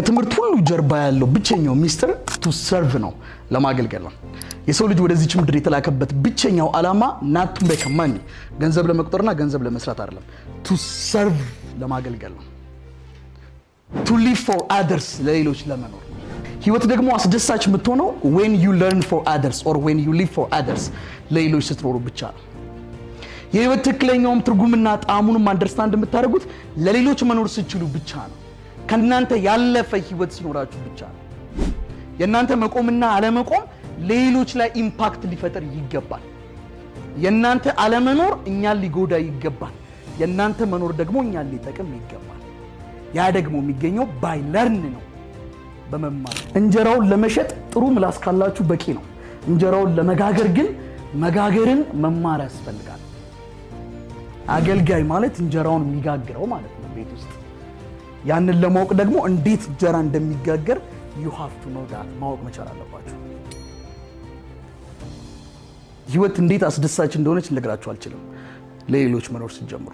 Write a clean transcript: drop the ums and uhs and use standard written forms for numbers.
ከትምህርት ሁሉ ጀርባ ያለው ብቸኛው ሚስጥር to serve ነው፣ ለማገልገል ነው። የሰው ልጅ ወደዚች ምድር የተላከበት ብቸኛው ዓላማ not to make money፣ ገንዘብ ለመቁጠርና ገንዘብ ለመስራት አይደለም። To serve፣ ለማገልገል ነው። To live for others፣ ለሌሎች ለመኖር። ህይወት ደግሞ አስደሳች የምትሆነው when you learn for others or when you live for others፣ ለሌሎች ስትኖሩ ብቻ ነው። የህይወት ትክክለኛውም ትርጉምና ጣዕሙንም understand የምታደርጉት ለሌሎች መኖር ስትችሉ ብቻ ነው። ከእናንተ ያለፈ ህይወት ሲኖራችሁ ብቻ ነው። የእናንተ መቆምና አለመቆም ሌሎች ላይ impact ሊፈጥር ይገባል። የእናንተ አለመኖር እኛን ሊጎዳ ይገባል። የእናንተ መኖር ደግሞ እኛን ሊጠቅም ይገባል። ያ ደግሞ የሚገኘው by learn ነው፣ በመማር። እንጀራውን ለመሸጥ ጥሩ ምላስ ካላችሁ በቂ ነው። እንጀራውን ለመጋገር ግን መጋገርን መማር ያስፈልጋል። አገልጋይ ማለት እንጀራውን የሚጋግረው ማለት ነው ቤት ውስጥ። ያንን ለማወቅ ደግሞ እንዴት እንጀራ እንደሚጋገር you have to know that፣ ማወቅ መቻል አለባችሁ። ህይወት እንዴት አስደሳች እንደሆነች ልነግራችሁ አልችልም። ለሌሎች መኖር ስትጀምሩ።